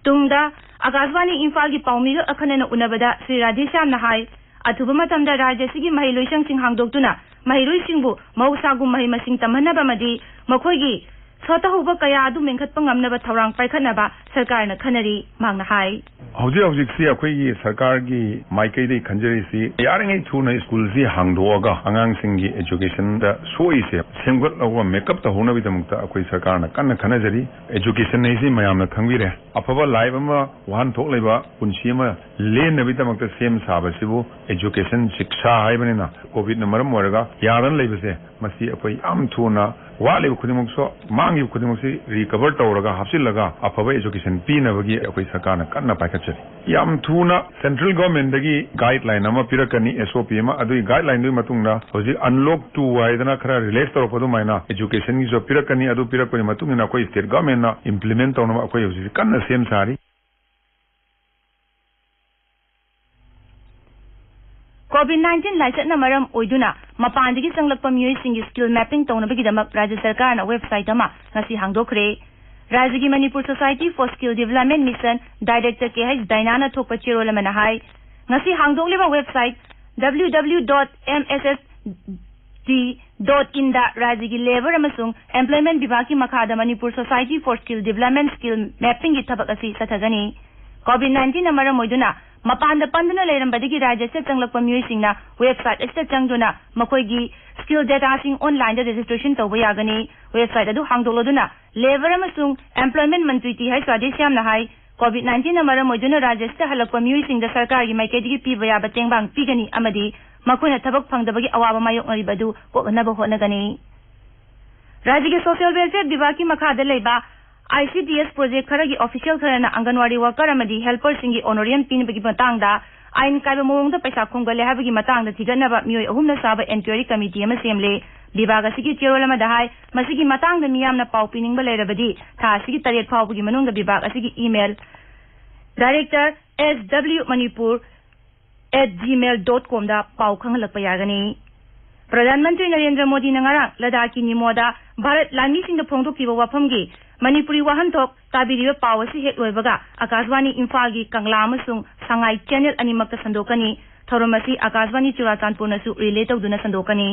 ꯇꯨꯡꯗ ꯑꯀꯥꯁꯕꯥꯅꯤ ꯏꯝꯐꯥꯜꯒꯤ ꯄꯥꯎꯃꯤꯔꯛ ꯑꯈꯟꯅꯅ ꯎꯅꯕꯗ ꯁ꯭ꯔꯤ ꯔꯥꯙꯦꯁ꯭ꯌꯥꯝꯅ ꯍꯥꯏ, ꯑꯊꯨꯕ ꯃꯇꯝꯗ ꯔꯥꯖ꯭ꯌ ꯑꯁꯤꯒꯤ ꯃꯍꯩ ꯂꯣꯏꯁꯪꯁꯤꯡ ꯍꯥꯡꯗꯣꯛꯇꯨꯅ ꯃꯍꯩꯔꯣꯏꯁꯤꯡꯕꯨ ꯃꯍꯧꯁꯥꯒꯨꯝ ꯃꯍꯩ ꯃꯁꯤꯡ ꯇꯝꯍꯟꯅꯕ ꯑꯃꯗꯤ ꯃꯈꯣꯏꯒꯤ ꯁꯣꯠꯇꯍꯧꯕ ꯀꯌꯥ ꯑꯗꯨ ꯃꯦꯟꯈꯠꯄ ꯉꯝꯅꯕ ꯊꯧꯔꯥꯡ ꯄꯥꯏꯈꯠꯅꯕ ꯁꯔꯀꯥꯔꯅ ꯈꯟꯅꯔꯤ, ꯃꯍꯥꯛꯅ ꯍꯥꯏ꯫ ꯍꯧꯖꯤꯛ ꯍꯧꯖꯤꯛꯁꯤ ꯑꯩꯈꯣꯏꯒꯤ ꯁꯔꯀꯥꯔꯒꯤ ꯃꯥꯏꯀꯩꯗꯒꯤ ꯈꯟꯖꯔꯤꯁꯤ, ꯌꯥꯔꯤꯉꯩ ꯊꯨꯅ ꯁ꯭ꯀꯨꯜꯁꯤ ꯍꯥꯡꯗꯣꯛꯑꯒ ꯑꯉꯥꯡꯁꯤꯡꯒꯤ ꯑꯦꯖꯨꯀꯦꯁꯟꯗ ꯁꯣꯛꯏꯁꯦ ꯁꯦꯝꯒꯠꯂꯒ ꯃꯦꯀꯞ ꯇꯧꯍꯧꯅꯕꯒꯤꯗꯃꯛꯇ ꯑꯩꯈꯣꯏ ꯁꯔꯀꯥꯔꯅ ꯀꯟꯅ ꯈꯟꯅꯖꯔꯤ꯫ ꯑꯦꯖꯨꯀꯦꯁꯟ ꯍꯥꯏꯁꯤ ꯃꯌꯥꯝꯅ ꯈꯪꯕꯤꯔꯦ꯫ ꯑꯐꯕ ꯂꯥꯏꯐ ꯑꯃ ꯋꯥꯍꯟꯊꯣꯛ ꯂꯩꯕ ꯄꯨꯟꯁꯤ ꯑꯃ ꯂꯦꯟꯅꯕꯒꯤꯗꯃꯛꯇ ꯁꯦꯝ ꯁꯥꯕꯁꯤꯕꯨ ꯑꯦꯖꯨꯀꯦꯁꯟ, ꯁꯤꯛꯁꯥ ꯍꯥꯏꯕꯅꯤꯅ, ꯀꯣꯚꯤꯗꯅ ꯃꯔꯝ ꯑꯣꯏꯔꯒ ꯌꯥꯗꯅ ꯂꯩꯕꯁꯦ, ꯃꯁꯤ ꯑꯩꯈꯣꯏ ꯌꯥꯝ ꯊꯨꯅ ꯋꯥꯠꯂꯤꯕ ꯈꯨꯗꯤꯡꯃꯛꯁꯨ, ꯃꯥꯡꯈꯤꯕ ꯈꯨꯗꯤꯡꯃꯛꯁꯤ ꯔꯤꯀꯚꯔ ꯇꯧꯔꯒ ꯍꯥꯞꯆꯤꯜꯂꯒ ꯑꯐꯕ ꯑꯦꯖꯨꯀꯦꯁꯟ ꯄꯤꯅꯕꯒꯤ ꯑꯩꯈꯣꯏ ꯁꯔꯀꯥꯔꯅ ꯀꯟꯅ ꯄꯥꯏꯈꯠꯆꯔꯤ꯫ ꯌꯥꯝ ꯊꯨꯅ ꯁꯦꯟꯇ꯭ꯔꯦꯜ ꯒꯣꯔꯃꯦꯟꯗꯒꯤ ꯒꯥꯏꯗꯂꯥꯏꯟ ꯑꯃ ꯄꯤꯔꯛꯀꯅꯤ, ꯑꯦꯁ ꯑꯣ ꯄꯤ ꯑꯃ꯫ ꯑꯗꯨꯒꯤ ꯒꯥꯏꯗꯂꯥꯏꯟꯗꯨꯒꯤ ꯃꯇꯨꯡꯗ ꯍꯧꯖꯤꯛ ꯑꯟꯂꯣꯛ ꯇꯨ ꯍꯥꯏꯗꯅ ꯈꯔ ꯔꯤꯂꯦꯛꯁ ꯇꯧꯔꯛꯄ ꯑꯗꯨꯃꯥꯏꯅ ꯑꯦꯖꯨꯀꯦꯁꯟꯒꯤꯁꯨ ꯄꯤꯔꯛꯀꯅꯤ꯫ ꯑꯗꯨ ꯄꯤꯔꯛꯄꯒꯤ ꯃꯇꯨꯡ ꯏꯟꯅ ꯑꯩꯈꯣꯏ ꯁ꯭ꯇꯦꯠ ꯒꯣꯔꯃꯦꯟꯅ ꯏꯝꯄ꯭ꯂꯤꯃꯦꯟ ꯇꯧꯅꯕ ꯑꯩꯈꯣꯏ ꯍꯧꯖꯤꯛ ꯀꯟꯅ ꯁꯦꯝ ꯁꯥꯔꯤ꯫ ꯀꯣꯚꯤꯗ ꯅꯥꯏꯟꯇꯤꯟ ꯂꯥꯏꯆꯠꯅ ꯃꯔꯝ ꯑꯣꯏꯗꯨꯅ ꯃꯄꯥꯟꯗꯒꯤ ꯆꯪꯂꯛꯄ ꯃꯤꯑꯣꯏꯁꯤꯡꯒꯤ ꯁ꯭ꯀꯤꯜ ꯃꯦꯞꯄꯤꯡ ꯇꯧꯅꯕꯒꯤꯗꯃꯛ ꯔꯥꯖ꯭ꯌ ꯁꯔꯀꯥꯔꯅ ꯋꯦꯕꯁꯥꯏꯠ ꯑꯃ ꯉꯁꯤ ꯍꯥꯡꯗꯣꯛꯈ꯭ꯔꯦ꯫ ꯔꯥꯖ꯭ꯌꯒꯤ Manipur society for skill development mission director K H ꯗꯥꯏꯅꯥꯅ ꯊꯣꯛꯄ ꯆꯦꯔꯣꯜ ꯑꯃꯅ ꯍꯥꯏ, ꯉꯁꯤ ꯍꯥꯡꯗꯣꯛꯂꯤꯕ website W W W dot M S S D dot in ꯗ ꯔꯥꯖ꯭ꯌꯒꯤ ꯂꯦꯕꯔ ꯑꯃꯁꯨꯡ ꯑꯦꯝꯄ꯭ꯂꯣꯏꯃꯦꯟ ꯕꯤꯚꯥꯒꯀꯤ ꯃꯈꯥꯗ Manipur society for skill development skill ꯃꯦꯞꯄꯤꯡꯒꯤ ꯊꯕꯛ ꯑꯁꯤ ꯆꯠꯊꯒꯅꯤ꯫ ꯀꯣꯚꯤꯗ ꯅꯥꯏꯟꯇꯤꯟꯅ ꯃꯔꯝ ꯑꯣꯏꯗꯨꯅ ꯃꯄꯥꯟꯗ ꯄꯟꯗꯨꯅ ꯂꯩꯔꯝꯕꯗꯒꯤ ꯔꯥꯖ꯭ꯌ ꯑꯁꯤꯗ ꯆꯪꯂꯛꯄ ꯃꯤꯑꯣꯏꯁꯤꯡꯅ ꯋꯦꯕꯁꯥꯏꯠ ꯑꯁꯤꯗ ꯆꯪꯗꯨꯅ ꯃꯈꯣꯏꯒꯤ ꯁ꯭ꯀꯤꯜ ꯗꯦꯇꯥꯁꯤꯡ ꯑꯣꯟꯂꯥꯏꯟꯗ ꯔꯦꯖꯤꯁꯇ꯭ꯔꯦꯁꯟ ꯇꯧꯕ ꯌꯥꯒꯅꯤ꯫ ꯋꯦꯕꯁꯥꯏꯠ ꯑꯗꯨ ꯍꯥꯡꯗꯣꯛꯂꯗꯨꯅ ꯂꯦꯕꯔ ꯑꯃꯁꯨꯡ ꯑꯦꯝꯄ꯭ꯂꯣꯏꯃꯦꯟ ꯃꯟꯇ꯭ꯔꯤ ꯇꯤ ꯍꯩꯆ ꯔꯥꯙꯦꯁ꯭ꯌꯥꯝꯅ ꯍꯥꯏ, ꯀꯣꯚꯤꯗ ꯅꯥꯏꯟꯇꯤꯟꯅ ꯃꯔꯝ ꯑꯣꯏꯗꯨꯅ ꯔꯥꯖ꯭ꯌ ꯑꯁꯤꯗ ꯍꯜꯂꯛꯄ ꯃꯤꯑꯣꯏꯁꯤꯡꯗ ꯁꯔꯀꯥꯔꯒꯤ ꯃꯥꯏꯀꯩꯗꯒꯤ ꯄꯤꯕ ꯌꯥꯕ ꯇꯦꯡꯕꯥꯡ ꯄꯤꯒꯅꯤ ꯑꯃꯗꯤ ꯃꯈꯣꯏꯅ ꯊꯕꯛ ꯐꯪꯗꯕꯒꯤ ꯑꯋꯥꯕ ꯃꯥꯌꯣꯛꯅꯔꯤꯕ ꯑꯗꯨ ꯀꯣꯛꯅꯅꯕ ꯍꯣꯠꯅꯒꯅꯤ꯫ ꯔꯥꯖ꯭ꯌꯒꯤ ꯁꯣꯁꯤꯌꯦꯜ ꯋꯦꯜꯐꯤꯌꯔ ꯕꯤꯚꯥꯒꯀꯤ ꯃꯈꯥꯗ ꯂꯩꯕ I C D S project ꯈꯔꯒꯤ ꯑꯣꯐꯤꯁꯤꯌꯦꯜ ꯈꯔꯅ ꯑꯪꯒꯟꯋꯥꯗꯤ ꯋꯥꯀꯔ ꯑꯃꯗꯤ ꯍꯦꯜꯄꯔꯁꯤꯡꯒꯤ ꯑꯣꯅꯔꯤꯌꯝ ꯄꯤꯅꯕꯒꯤ ꯃꯇꯥꯡꯗ ꯑꯥꯏꯟ ꯀꯥꯏꯕ ꯃꯑꯣꯡꯗ ꯄꯩꯁꯥ ꯈꯣꯝꯒꯠꯂꯦ ꯍꯥꯏꯕꯒꯤ ꯃꯇꯥꯡꯗ ꯊꯤꯒꯠꯅꯕ ꯃꯤꯑꯣꯏ ꯑꯍꯨꯝꯅ ꯁꯥꯕ ꯏꯟꯀ꯭ꯋꯥꯏꯔꯤ ꯀꯃꯤꯇꯤ ꯑꯃ ꯁꯦꯝꯂꯦ꯫ ꯕꯤꯚꯥꯒ ꯑꯁꯤꯒꯤ ꯆꯦꯔꯣꯜ ꯑꯃꯗ ꯍꯥꯏ, ꯃꯁꯤꯒꯤ ꯃꯇꯥꯡꯗ ꯃꯤꯌꯥꯝꯅ ꯄꯥꯎ ꯄꯤꯅꯤꯡꯕ ꯂꯩꯔꯕꯗꯤ ꯊꯥ ꯑꯁꯤꯒꯤ ꯇꯔꯦꯠ ꯐꯥꯎꯕꯒꯤ ꯃꯅꯨꯡꯗ ꯕꯤꯚꯥꯒ ꯑꯁꯤꯒꯤ email, director S W Manipur at gmail dot com ꯗ ꯄꯥꯎ ꯈꯪꯍꯜꯂꯛꯄ ꯌꯥꯒꯅꯤ꯫ ꯄ꯭ꯔꯙꯥꯟ ꯃꯟꯇ꯭ꯔꯤ ꯅꯔꯦꯟꯗ꯭ꯔ ꯃꯣꯗꯤꯅ ꯉꯔꯥꯡ ꯂꯗꯥꯈꯀꯤ ꯅꯤꯃꯣꯗ ꯚꯥꯔꯠ ꯂꯥꯟꯃꯤꯁꯤꯡꯗ ꯐꯣꯡꯗꯣꯛꯈꯤꯕ ꯋꯥꯐꯝꯒꯤ ꯃꯅꯤꯄꯨꯔꯤ ꯋꯥꯍꯟꯊꯣꯛ ꯇꯥꯕꯤꯔꯤꯕ ꯄꯥꯎ ꯑꯁꯤ ꯍꯦꯛ ꯂꯣꯏꯕꯒ ꯑꯀꯥꯁꯕꯥꯅꯤ ꯏꯝꯐꯥꯜꯒꯤ ꯀꯪꯂꯥ ꯑꯃꯁꯨꯡ ꯁꯉꯥꯏ ꯆꯦꯅꯦꯜ ꯑꯅꯤꯃꯛꯇ ꯁꯟꯗꯣꯛꯀꯅꯤ꯫ ꯊꯧꯔꯝ ꯑꯁꯤ ꯑꯀꯥꯁꯕꯥꯅꯤ ꯆꯨꯔꯥꯆꯥꯟꯄꯨꯔꯅꯁꯨ ꯔꯤꯂꯦ ꯇꯧꯗꯨꯅ ꯁꯟꯗꯣꯛꯀꯅꯤ꯫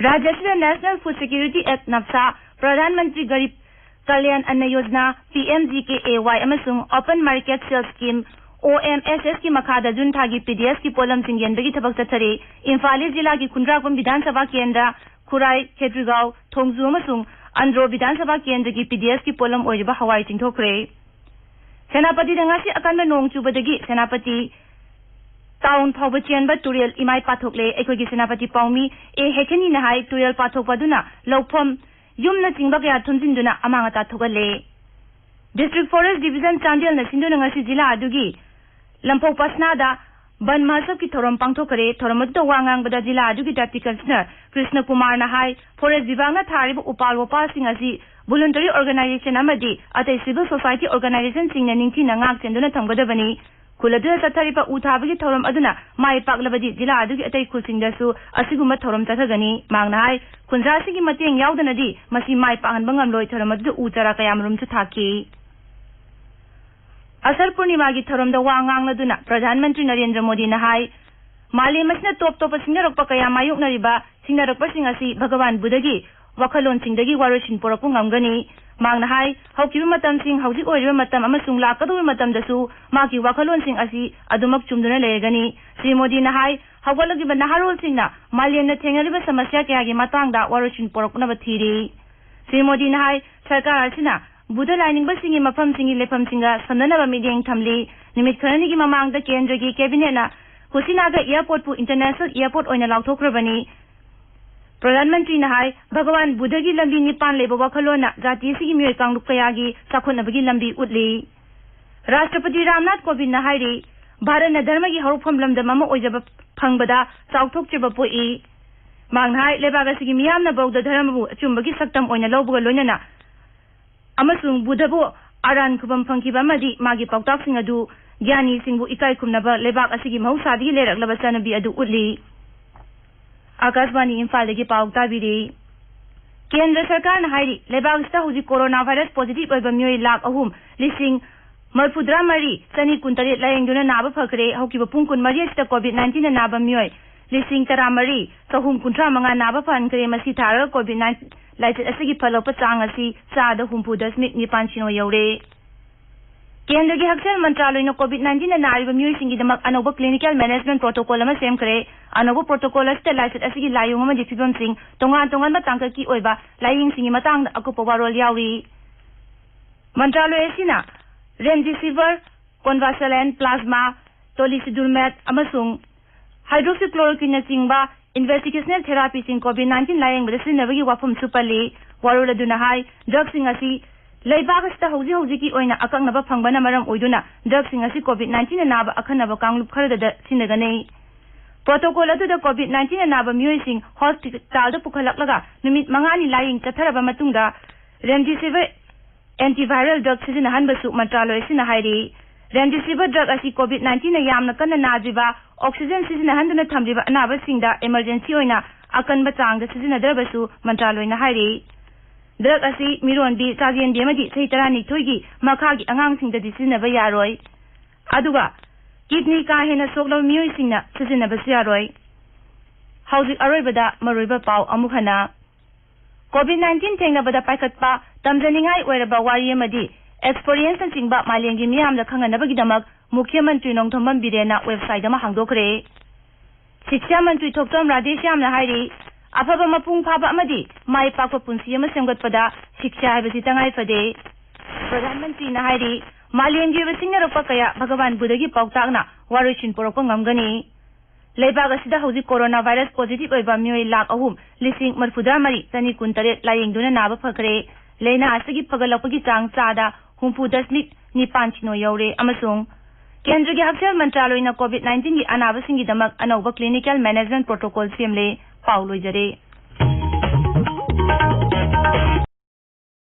ꯔꯥꯖ꯭ꯌ ꯑꯁꯤꯗ National Food Security Act, ꯅꯞꯁꯥ, Pradhan Mantri Garib Kalyan Anna Yojana, P M G K A Y, ꯑꯃꯁꯨꯡ Open Market Sales Scheme, O M S S ꯀꯤ ꯃꯈꯥꯗ ꯖꯨꯟ ꯊꯥꯒꯤ P D S ꯀꯤ ꯄꯣꯠꯂꯝꯁꯤꯡ ꯌꯦꯟꯕꯒꯤ ꯊꯕꯛ ꯆꯠꯊꯔꯤ꯫ ꯏꯝꯐꯥꯜ ꯏꯁ ꯖꯤꯂꯥꯒꯤ ꯈꯨꯟꯗ꯭ꯔꯥꯛꯄꯝ ꯕꯤꯙꯥꯟ ꯁꯚꯥ ꯀꯦꯟꯗ꯭ꯔ, ꯈꯨꯔꯥꯏ, ꯈꯦꯇ꯭ꯔꯤꯒꯥꯎ, ꯊꯣꯡꯖꯨ ꯑꯃꯁꯨꯡ ꯑꯟꯗ꯭ꯔꯣ ꯕꯤꯙꯥꯟ ꯁꯚꯥ ꯀꯦꯟꯗ꯭ꯔꯒꯤ P D S ꯀꯤ ꯄꯣꯠꯂꯝ ꯑꯣꯏꯔꯤꯕ ꯍꯋꯥꯏ ꯆꯤꯡꯊꯣꯛꯈ꯭ꯔꯦ꯫ ꯁꯦꯅꯥꯄꯇꯤꯗ ꯉꯁꯤ ꯑꯀꯟꯕ ꯅꯣꯡ ꯆꯨꯕꯗꯒꯤ ꯁꯦꯅꯥꯄꯇꯤ ꯇꯥꯎꯟ ꯐꯥꯎꯕ ꯆꯦꯟꯕ ꯇꯨꯔꯦꯜ ꯏꯃꯥꯏ ꯄꯥꯊꯣꯛꯂꯦ꯫ ꯑꯩꯈꯣꯏꯒꯤ ꯁꯦꯅꯥꯄꯇꯤ ꯄꯥꯎꯃꯤ ꯑꯦ ꯍꯦꯈꯦꯅꯤꯅ ꯍꯥꯏ, ꯇꯨꯔꯦꯜ ꯄꯥꯊꯣꯛꯄ ꯑꯗꯨꯅ ꯂꯧꯐꯝ, ꯌꯨꯝꯅꯆꯤꯡꯕ ꯀꯌꯥ ꯊꯨꯝꯖꯤꯟꯗꯨꯅ ꯑꯃꯥꯡ ꯑꯇꯥ ꯊꯣꯛꯍꯜꯂꯦ꯫ District Forest Division ꯆꯥꯟꯗꯦꯜꯅ ꯁꯤꯟꯗꯨꯅ ꯉꯁꯤ ꯖꯤꯂꯥ ꯑꯗꯨꯒꯤ ꯂꯝꯐꯧ ꯄꯁꯅꯥꯗ ꯕꯟ ꯃꯍꯣꯠꯁꯕꯀꯤ ꯊꯧꯔꯝ ꯄꯥꯡꯊꯣꯛꯈ꯭ꯔꯦ꯫ ꯊꯧꯔꯝ ꯑꯗꯨꯗ ꯋꯥ ꯉꯥꯡꯕꯗ ꯖꯤꯂꯥ ꯑꯗꯨꯒꯤ Deputy Commissioner ꯀ꯭ꯔꯤꯁꯅ ꯀꯨꯃꯥꯔꯅ ꯍꯥꯏ, ꯐꯣꯔꯦꯁ ꯗꯤꯕꯥꯛꯅ ꯊꯥꯔꯤꯕ ꯎꯄꯥꯜ ꯋꯥꯄꯥꯜꯁꯤꯡ ꯑꯁꯤ voluntary organization ꯑꯃꯗꯤ ꯑꯇꯩ civil society organizationꯁꯤꯡꯅ ꯅꯤꯡꯊꯤꯅ ꯉꯥꯛ ꯁꯦꯟꯗꯨꯅ ꯊꯝꯒꯗꯕꯅꯤ꯫ ꯈꯨꯜ ꯑꯗꯨꯗ ꯆꯠꯊꯔꯤꯕ ꯎ ꯊꯥꯕꯒꯤ ꯊꯧꯔꯝ ꯑꯗꯨꯅ ꯃꯥꯏ ꯄꯥꯛꯂꯕꯗꯤ ꯖꯤꯂꯥ ꯑꯗꯨꯒꯤ ꯑꯇꯩ ꯈꯨꯜꯁꯤꯡꯗꯁꯨ ꯑꯁꯤꯒꯨꯝꯕ ꯊꯧꯔꯝ ꯆꯠꯊꯒꯅꯤ꯫ ꯃꯍꯥꯛꯅ ꯍꯥꯏ, ꯈꯨꯟꯖꯥꯁꯤꯡꯒꯤ ꯃꯇꯦꯡ ꯌꯥꯎꯗꯅꯗꯤ ꯃꯁꯤ ꯃꯥꯏ ꯄꯥꯛꯍꯟꯕ ꯉꯝꯂꯣꯏ꯫ ꯊꯧꯔꯝ ꯑꯗꯨꯗ ꯎ ꯆꯥꯔꯥ ꯀꯌꯥꯃꯔꯨꯝꯁꯨ ꯊꯥꯈꯤ꯫ ꯑꯁꯔ ꯄꯨꯔꯅꯤꯃꯥꯒꯤ ꯊꯧꯔꯝꯗ ꯋꯥ ꯉꯥꯡꯂꯗꯨꯅ ꯄ꯭ꯔꯙꯥꯟ ꯃꯟꯇ꯭ꯔꯤ ꯅꯔꯦꯟꯗ꯭ꯔ ꯃꯣꯗꯤꯅ ꯍꯥꯏ, ꯃꯥꯂꯦꯝ ꯑꯁꯤꯅ ꯇꯣꯞ ꯇꯣꯞꯄ ꯁꯤꯡꯅꯔꯛꯄ ꯀꯌꯥ ꯃꯥꯌꯣꯛꯅꯔꯤꯕ ꯁꯤꯡꯅꯔꯛꯄꯁꯤꯡ ꯑꯁꯤ ꯚꯒꯋꯥꯟ ꯕꯨꯙꯒꯤ ꯋꯥꯈꯜꯂꯣꯟꯁꯤꯡꯗꯒꯤ ꯋꯥꯔꯣꯏꯁꯤꯟ ꯄꯨꯔꯛꯄ ꯉꯝꯒꯅꯤ꯫ ꯃꯍꯥꯛꯅ ꯍꯥꯏ, ꯍꯧꯈꯤꯕ ꯃꯇꯝꯁꯤꯡ, ꯍꯧꯖꯤꯛ ꯑꯣꯏꯔꯤꯕ ꯃꯇꯝ ꯑꯃꯁꯨꯡ ꯂꯥꯛꯀꯗꯧꯔꯤꯕ ꯃꯇꯝꯗꯁꯨ ꯃꯍꯥꯛꯀꯤ ꯋꯥꯈꯜꯂꯣꯟꯁꯤꯡ ꯑꯁꯤ ꯑꯗꯨꯃꯛ ꯆꯨꯝꯗꯨꯅ ꯂꯩꯔꯒꯅꯤ꯫ ꯁ꯭ꯔꯤ ꯃꯣꯗꯤꯅ ꯍꯥꯏ, ꯍꯧꯒꯠꯂꯛꯂꯤꯕ ꯅꯍꯥꯔꯣꯜꯁꯤꯡꯅ ꯃꯥꯂꯦꯝꯅ ꯊꯦꯡꯅꯔꯤꯕ ꯁꯃꯁ꯭ꯌꯥ ꯀꯌꯥꯒꯤ ꯃꯇꯥꯡꯗ ꯋꯥꯔꯣꯏꯁꯤꯟ ꯄꯨꯔꯛꯅꯕ ꯊꯤꯔꯤ꯫ ꯁ꯭ꯔꯤ ꯃꯣꯗꯤꯅ ꯍꯥꯏ, ꯁꯔꯀꯥꯔ ꯑꯁꯤꯅ ꯕꯨꯙ ꯂꯥꯏꯅꯤꯡꯕꯁꯤꯡꯒꯤ ꯃꯐꯝꯁꯤꯡꯒꯤ ꯂꯩꯐꯝꯁꯤꯡꯒ ꯁꯝꯅꯅꯕ ꯃꯤꯠꯌꯦꯡ ꯊꯝꯂꯤ꯫ ꯅꯨꯃꯤꯠ ꯈꯔꯅꯤꯒꯤ ꯃꯃꯥꯡꯗ ꯀꯦꯟꯗ꯭ꯔꯒꯤ ꯀꯦꯕꯤꯅꯦꯠꯅ ꯀꯨꯁꯤꯅꯥꯒꯔ ꯑꯦꯌꯔꯄꯣꯔꯠꯄꯨ ꯏꯟꯇꯔꯅꯦꯁꯅꯦꯜ ꯑꯦꯌꯔꯄꯣꯔꯠ ꯑꯣꯏꯅ ꯂꯥꯎꯊꯣꯛꯈ꯭ꯔꯕꯅꯤ꯫ ꯄ꯭ꯔꯙꯥꯟ ꯃꯟꯇ꯭ꯔꯤꯅ ꯍꯥꯏ, ꯚꯒꯋꯥꯟ ꯕꯨꯙꯒꯤ ꯂꯝꯕꯤ ꯅꯤꯄꯥꯟ ꯂꯩꯕ ꯋꯥꯈꯜꯂꯣꯟꯅ ꯖꯥꯇꯤ ꯑꯁꯤꯒꯤ ꯃꯤꯑꯣꯏ ꯀꯥꯡꯂꯨꯞ ꯀꯌꯥꯒꯤ ꯆꯥꯎꯈꯠꯅꯕꯒꯤ ꯂꯝꯕꯤ ꯎꯠꯂꯤ꯫ ꯔꯥꯁꯇ꯭ꯔꯄꯇꯤ ꯔꯥꯝꯅꯥꯊ ꯀꯣꯕꯤꯟꯗꯅ ꯍꯥꯏꯔꯤ, ꯚꯥꯔꯠꯅ ꯙꯔꯃꯒꯤ ꯍꯧꯔꯛꯐꯝ ꯂꯝꯗꯝ ꯑꯃ ꯑꯣꯏꯖꯕ ꯐꯪꯕꯗ ꯆꯥꯎꯊꯣꯛꯆꯕ ꯄꯣꯛꯏ꯫ ꯃꯍꯥꯛꯅ ꯍꯥꯏ, ꯂꯩꯕꯥꯛ ꯑꯁꯤꯒꯤ ꯃꯤꯌꯥꯝꯅ ꯕꯧꯗ ꯙꯔꯃꯕꯨ ꯑꯆꯨꯝꯕꯒꯤ ꯁꯛꯇꯝ ꯑꯣꯏꯅ ꯂꯧꯕꯒ ꯂꯣꯏꯅꯅ ꯑꯃꯁꯨꯡ ꯕꯨꯙꯕꯨ ꯑꯔꯥꯟ ꯈꯨꯕꯝ ꯐꯪꯈꯤꯕ ꯑꯃꯗꯤ ꯃꯥꯒꯤ ꯄꯥꯎꯇꯥꯛꯁꯤꯡ ꯑꯗꯨ ꯒ꯭ꯌꯥꯅꯤꯁꯤꯡꯕꯨ ꯏꯀꯥꯏ ꯈꯨꯝꯅꯕ ꯂꯩꯕꯥꯛ ꯑꯁꯤꯒꯤ ꯃꯍꯧꯁꯥꯗꯒꯤ ꯂꯩꯔꯛꯂꯕ ꯆꯠꯅꯕꯤ ꯑꯗꯨ ꯎꯠꯂꯤ꯫ ꯑꯀꯥꯁꯕꯥꯅꯤ ꯏꯝꯐꯥꯜꯗꯒꯤ ꯄꯥꯎ ꯇꯥꯕꯤꯔꯤ꯫ ꯀꯦꯟꯗ꯭ꯔ ꯁꯔꯀꯥꯔꯅ ꯍꯥꯏꯔꯤ, ꯂꯩꯕꯥꯛ ꯑꯁꯤꯗ ꯍꯧꯖꯤꯛ ꯀꯣꯔꯣꯅꯥ ꯚꯥꯏꯔꯁ ꯄꯣꯖꯤꯇꯤꯚ ꯑꯣꯏꯕ ꯃꯤꯑꯣꯏ ꯂꯥꯈ ꯑꯍꯨꯝ ꯂꯤꯁꯤꯡ ꯃꯔꯤꯐꯨꯇꯔꯥ ꯃꯔꯤ, ꯆꯅꯤ ꯀꯨꯟꯇꯔꯦꯠ ꯂꯥꯌꯦꯡꯗꯨꯅ ꯅꯥꯕ ꯐꯈ꯭ꯔꯦ꯫ ꯍꯧꯈꯤꯕ ꯄꯨꯡ ꯀꯨꯟꯃꯔꯤ ꯑꯁꯤꯗ COVID nineteen ꯅ ꯅꯥꯕ ꯃꯤꯑꯣꯏ ꯂꯤꯁꯤꯡ ꯇꯔꯥꯃꯔꯤ, ꯆꯍꯨꯝ ꯀꯨꯟꯊ꯭ꯔꯥ ꯃꯉꯥ ꯅꯥꯕ ꯐꯍꯟꯈ꯭ꯔꯦ꯫ ꯃꯁꯤ ꯊꯥꯔꯒ COVID nineteen ꯂꯥꯏꯆꯠ ꯑꯁꯤꯒꯤ ꯐꯒꯠꯂꯛꯄ ꯆꯥꯡ ꯑꯁꯤ ꯆꯥꯗ ꯍꯨꯝꯐꯨ ꯗꯁꯃꯤꯛ ꯅꯤꯄꯥꯟ ꯁꯤꯅꯣ ꯌꯧꯔꯦ꯫ ꯀꯦꯟꯗ꯭ꯔꯒꯤ ꯍꯛꯁꯦꯜ ꯃꯟꯇ꯭ꯔꯥꯂꯣꯏꯅ COVID nineteen ꯅ ꯅꯥꯔꯤꯕ ꯃꯤꯑꯣꯏꯁꯤꯡꯒꯤꯗꯃꯛ ꯑꯅꯧꯕ clinical management protocol ꯑꯃ ꯁꯦꯝꯈ꯭ꯔꯦ꯫ ꯑꯅꯧꯕ protocol ꯑꯁꯤꯗ ꯂꯥꯏꯆꯠ ꯑꯁꯤꯒꯤ ꯂꯥꯏꯑꯣꯡ ꯑꯃꯗꯤ ꯐꯤꯕꯝꯁꯤꯡ, ꯇꯣꯉꯥꯟ ꯇꯣꯉꯥꯟꯕ ꯇꯥꯡꯀꯛꯀꯤ ꯑꯣꯏꯕ ꯂꯥꯏꯌꯦꯡꯁꯤꯡꯒꯤ ꯃꯇꯥꯡꯗ ꯑꯀꯨꯞꯄ ꯋꯥꯔꯣꯜ ꯌꯥꯎꯔꯤ꯫ ꯃꯟꯇ꯭ꯔꯥꯂꯣꯏ ꯑꯁꯤꯅ Remdesivir, Convalescent Plasma, Tocilizumab ꯑꯃꯁꯨꯡ Hydroxychloroquine ꯅꯆꯤꯡꯕ investigational therapy ꯁꯤꯡ COVID nineteen ꯂꯥꯌꯦꯡꯕꯗ ꯁꯤꯖꯤꯟꯅꯕꯒꯤ ꯋꯥꯐꯝꯁꯨ ꯄꯜꯂꯤ꯫ ꯋꯥꯔꯣꯜ ꯑꯗꯨꯅ ꯍꯥꯏ, drug ꯁꯤꯡ ꯑꯁꯤ ꯂꯩꯕꯥꯛ ꯑꯁꯤꯗ ꯍꯧꯖꯤꯛ ꯍꯧꯖꯤꯛꯀꯤ ꯑꯣꯏꯅ ꯑꯀꯛꯅꯕ ꯐꯪꯕꯅ ꯃꯔꯝ ꯑꯣꯏꯗꯨꯅ drug ꯁꯤꯡ ꯑꯁꯤ COVID nineteen ꯅ ꯅꯥꯕ ꯑꯈꯟꯅꯕ ꯀꯥꯡꯂꯨꯞ ꯈꯔꯗꯗ ꯁꯤꯖꯤꯟꯅꯒꯅꯤ꯫ Protocol ꯑꯗꯨꯗ COVID nineteen ꯅ ꯅꯥꯕ ꯃꯤꯑꯣꯏꯁꯤꯡ hospital ꯗ ꯄꯨꯈꯠꯂꯛꯂꯒ ꯅꯨꯃꯤꯠ ꯃꯉꯥꯅꯤ ꯂꯥꯌꯦꯡ ꯆꯠꯊꯔꯕ ꯃꯇꯨꯡꯗ Remdesivir antiviral drug ꯁꯤꯖꯤꯟꯅꯍꯟꯕꯁꯨ ꯃꯟꯇ꯭ꯔꯥꯂꯣꯏ ꯑꯁꯤꯅ ꯍꯥꯏꯔꯤ꯫ Remdesivir drug ꯑꯁꯤ COVID nineteen ꯅ ꯌꯥꯝꯅ ꯀꯟꯅ ꯅꯥꯗ꯭ꯔꯤꯕ, oxygen ꯁꯤꯖꯤꯟꯅꯍꯟꯗꯨꯅ ꯊꯝꯂꯤꯕ ꯑꯅꯥꯕꯁꯤꯡꯗ emergency ꯑꯣꯏꯅ ꯑꯀꯟꯕ ꯆꯥꯡꯗ ꯁꯤꯖꯤꯟꯅꯗ꯭ꯔꯕꯁꯨ ꯃꯟꯇ꯭ꯔꯥꯂꯣꯏꯅ ꯍꯥꯏꯔꯤ꯫ Drug ꯑꯁꯤ ꯃꯤꯔꯣꯟꯕꯤ, ꯆꯥꯖꯦꯟꯕꯤ ꯑꯃꯗꯤ ꯆꯍꯤ ꯇꯔꯥꯅꯤꯊꯣꯏꯒꯤ ꯃꯈꯥꯒꯤ ꯑꯉꯥꯡꯁꯤꯡꯗꯗꯤ ꯁꯤꯖꯤꯟꯅꯕ ꯌꯥꯔꯣꯏ꯫ ꯑꯗꯨꯒ kidney ꯀꯥ ꯍꯦꯟꯅ ꯁꯣꯛꯂꯕ ꯃꯤꯑꯣꯏꯁꯤꯡꯅ ꯁꯤꯖꯤꯟꯅꯕꯁꯨ ꯌꯥꯔꯣꯏ꯫ ꯍꯧꯖꯤꯛ ꯑꯔꯣꯏꯕꯗ ꯃꯔꯨꯑꯣꯏꯕ ꯄꯥꯎ ꯑꯃꯨꯛ ꯍꯟꯅ꯫ COVID nineteen ꯊꯦꯡꯅꯕꯗ ꯄꯥꯏꯈꯠꯄ ꯇꯝꯖꯅꯤꯡꯉꯥꯏ ꯑꯣꯏꯔꯕ ꯋꯥꯔꯤ ꯑꯃꯗꯤ experience ꯅꯆꯤꯡꯕ ꯃꯥꯂꯦꯝꯒꯤ ꯃꯤꯌꯥꯝꯗ ꯈꯪꯍꯟꯅꯕꯒꯤꯗꯃꯛ ꯃꯨꯈ꯭ꯌ ꯃꯟꯇ꯭ꯔꯤ ꯅꯣꯡꯊꯣꯝꯕꯝ ꯕꯤꯔꯦꯟꯅ website ꯑꯃ ꯍꯥꯡꯗꯣꯛꯈ꯭ꯔꯦ꯫ ꯁꯤꯛꯁꯥ ꯃꯟꯇ꯭ꯔꯤ ꯊꯣꯛꯆꯣꯝ ꯔꯥꯙꯦꯁ꯭ꯌꯥꯝꯅ ꯍꯥꯏꯔꯤ, ꯑꯐꯕ ꯃꯄꯨꯡ ꯐꯥꯕ ꯑꯃꯗꯤ ꯃꯥꯏ ꯄꯥꯛꯄ ꯄꯨꯟꯁꯤ ꯑꯃ ꯁꯦꯝꯒꯠꯄꯗ ꯁꯤꯛꯁꯥ ꯍꯥꯏꯕꯁꯤ ꯇꯉꯥꯏ ꯐꯗꯦ꯫ ꯄ꯭ꯔꯙꯥꯟ ꯃꯟꯇ꯭ꯔꯤꯅ ꯍꯥꯏꯔꯤ, ꯃꯥꯂꯦꯝꯒꯤ ꯑꯣꯏꯕ ꯁꯤꯡꯅꯔꯛꯄ ꯀꯌꯥ ꯚꯒꯋꯥꯟ ꯕꯨꯙꯒꯤ ꯄꯥꯎꯇꯥꯛꯅ ꯋꯥꯔꯣꯏꯁꯤꯟ ꯄꯨꯔꯛꯄ ꯉꯝꯒꯅꯤ꯫ ꯂꯩꯕꯥꯛ ꯑꯁꯤꯗ ꯍꯧꯖꯤꯛ corona virus positive ꯑꯣꯏꯕ ꯃꯤꯑꯣꯏ ꯂꯥꯈ ꯑꯍꯨꯝ ꯂꯤꯁꯤꯡ ꯃꯔꯤꯐꯨꯇꯔꯥ ꯃꯔꯤ ꯆꯅꯤ ꯀꯨꯟꯇꯔꯦꯠ ꯂꯥꯌꯦꯡꯗꯨꯅ ꯅꯥꯕ ꯐꯈ꯭ꯔꯦ꯫ ꯂꯥꯏꯅꯥ ꯑꯁꯤꯒꯤ ꯐꯒꯠꯂꯛꯄꯒꯤ ꯆꯥꯡ ꯆꯥꯗ ꯍꯨꯝꯐꯨ ꯗꯁꯃꯤꯛ ꯅꯤꯄꯥꯟ ꯁꯤꯅꯣ ꯌꯧꯔꯦ ꯑꯃꯁꯨꯡ ꯀꯦꯟꯗ꯭ꯔꯒꯤ ꯍꯛꯁꯦꯜ ꯃꯟꯇ꯭ꯔꯥꯂꯣꯏꯅ COVID nineteen ꯒꯤ ꯑꯅꯥꯕꯁꯤꯡꯒꯤꯗꯃꯛ ꯑꯅꯧꯕ clinical management protocol ꯁꯦꯝꯂꯦ꯫ ꯄꯥꯎ ꯂꯣꯏꯖꯔꯦ꯫